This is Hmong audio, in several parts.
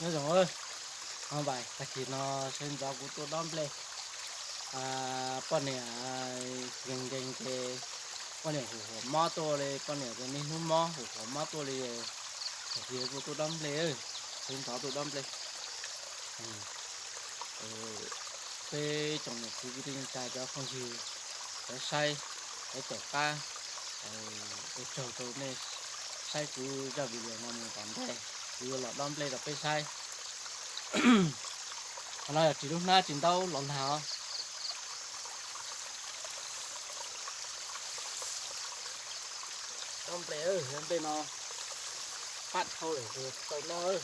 Nyob zoo, no tag kis no sawv ntxov kuv tuaj dob nplej. Poj niam nkees nkees ces poj niam huam huam mob tuaj li, poj niam tias niaj hnub mob huam huam mob tuaj li. Tag kis kuv tuaj dob nplej, sawv ntxov tuaj dob nplej. Peb tsoom niam txiv kwv tij neej tsa cov phooj ywg, cov saib, cov caum qab, ua tsaug rau nej saib kuv zaj video no mus tom ntej, kuv yuav los dob nplej rau peb saib. Qhov no yog ris lub hnab tsis ntaub los nag os. Dob nplej, nplej no pab dhau lawm tau noj.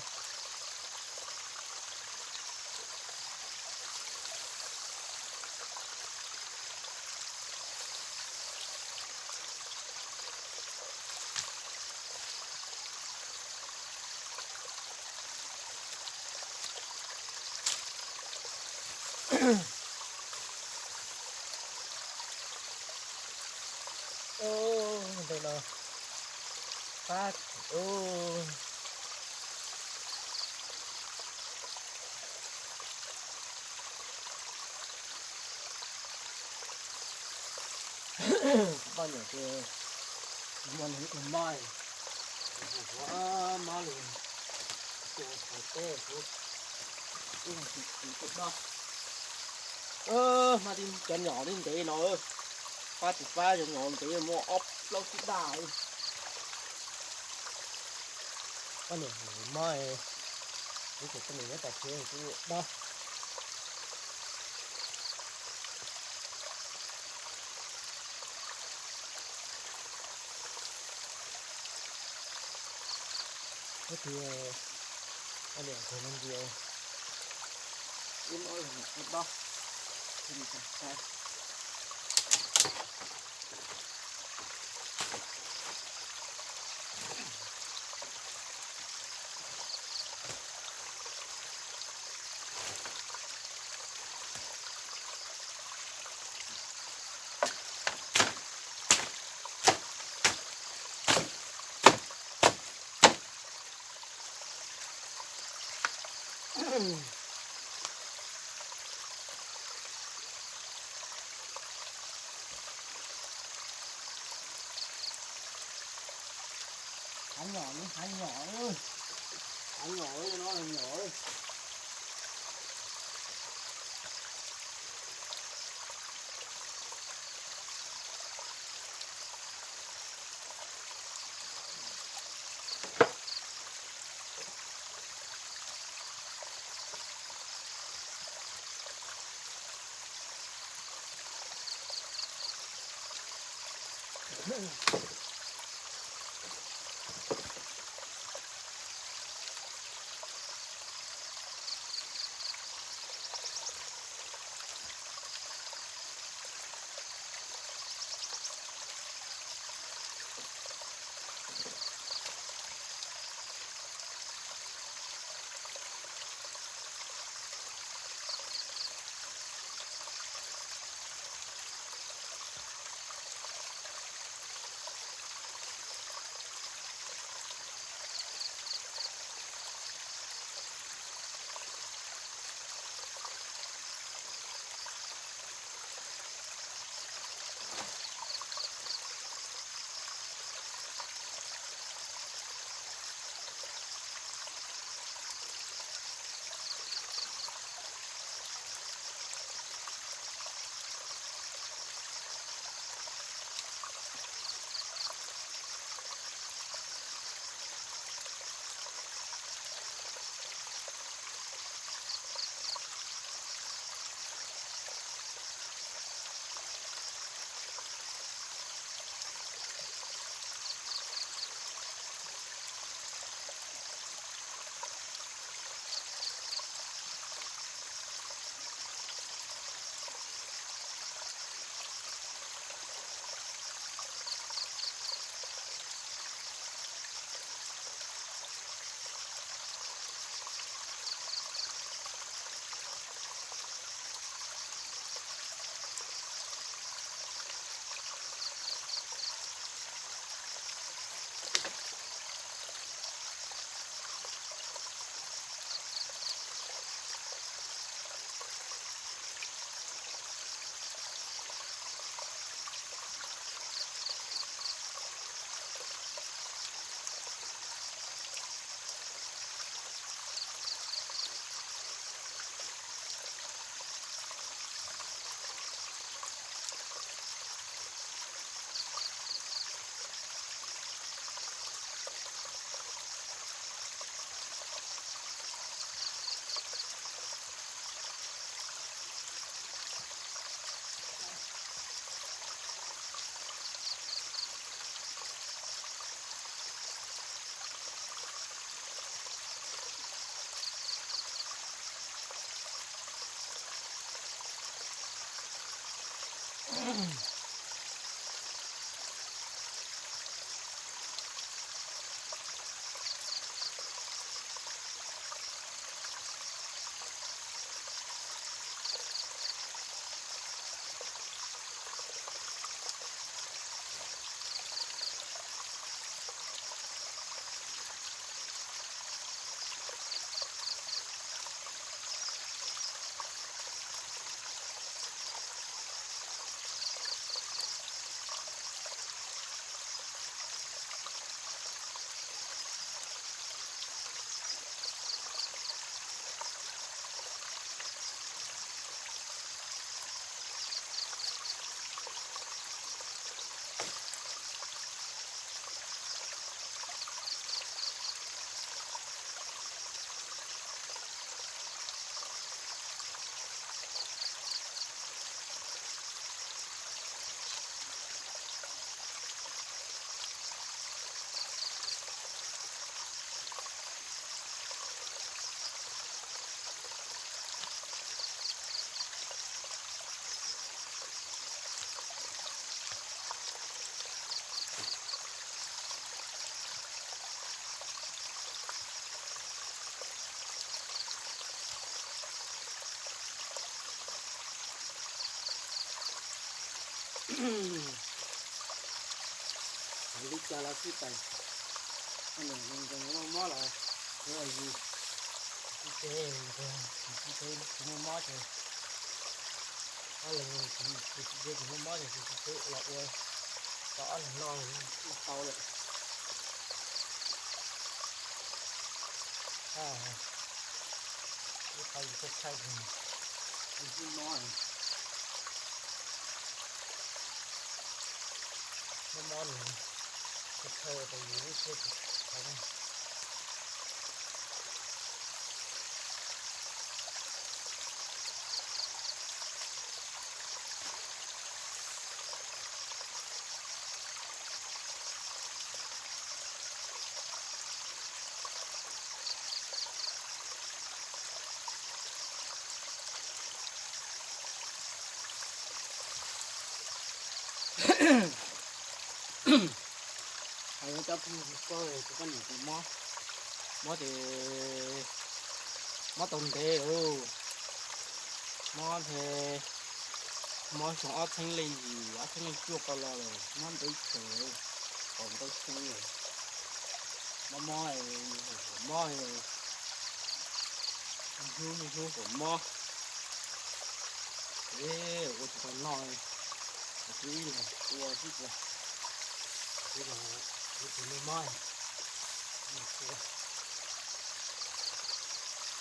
Nplej no pab. Poj niam ces muaj nws ib tug mob, tus hu ua mob li, tus thaum teb kuv ib leeg tsis tsis tuaj dob. Hmab tib cov nyom tib ntev los, pab tsis pab cov nyom ntev muaj ob plaub tsib daj. Poj niam mob, kuv ces poj niam nyob tom tsev kuv dob. Tus poj niam kawg me ntsis, ib mob los kuv dob. Hav nyom, hav nyom, hav nyom, no nyom. Li cas los sib tais, ob leeg zoo zoo mob mob los yuav los yug, tsis tsev, tsis tsev tsis muaj mob ces, ob leeg tsis tsev tsis muaj mob ces tsis tsev los ua, tau ob leeg noj tau lawm. Ib qho yus tshaib tshaib, yus hnub mob, hnub mob nws tshaib tshaib tas yus lub siab tsis tau. Hais rau cov phooj ywg koj, tus poj niam tus mob, mob ces mob tau ntev lawm, mob nte, mob xyoo ob txhiab leej yim ob txhiab leej cuaj tau los lawm, mob ntev kawg, kaum ntau xyoo lawm. Mob mob, mob, hnub hnub kuv mob, ua tsis tau noj, kuv ib leeg ua xwb ces, kuv tus me mob,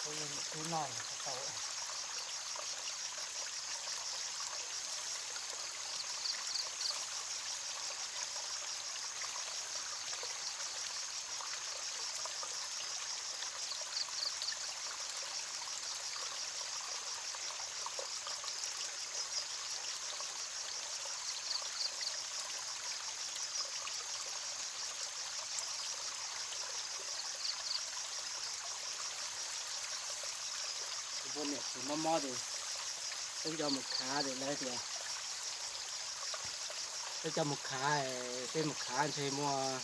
kuv niam tub noj tau. Poj niam txiv mob mob ces peb coj mus khav ces lawv tias, peb coj mus khav, peb mus khav ntshe muaj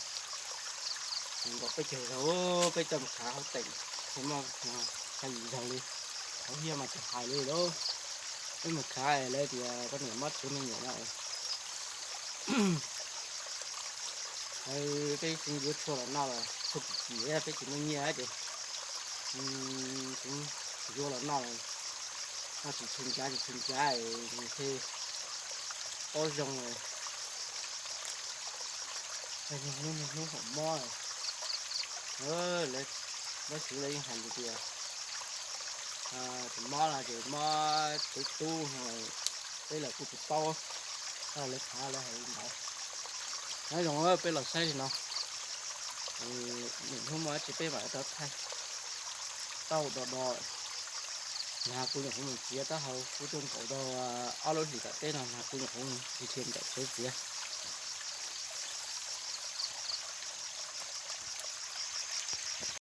nees nkaum peb caug zaug, peb coj mus khav hauv teem ntshe muaj xya yim zaug li, hauv hiab mas tsis hais li lauj. Peb mus khav lawv tias poj niam mob tsis muaj me nyuam no. Peb tseem yuav tshuaj los noj los tshuaj kim kim peb tsis muaj nyiaj ces tseem yuav los noj los noj tsis tshu ncav tsis tshu ncav ntshe paub zoo. Niaj hnub niaj hnub hom mob, lawv, lawv xwb lawv yeej hais tias tus mob no ces mob tub tub, peb los kuj tsis paub, lawv khav lawv hais li ntawd. Nyob zoo peb los saib li no, niaj hnub muaj dab tsi peb mam rov thaij tau do do. Nag kuv nyuam qhuav mus txiav taub hau, kuv tuaj nkaum tau ob lub hlis tom teb no nag kuv nyuam qhuav mus txiav txiav nram tsev txiav.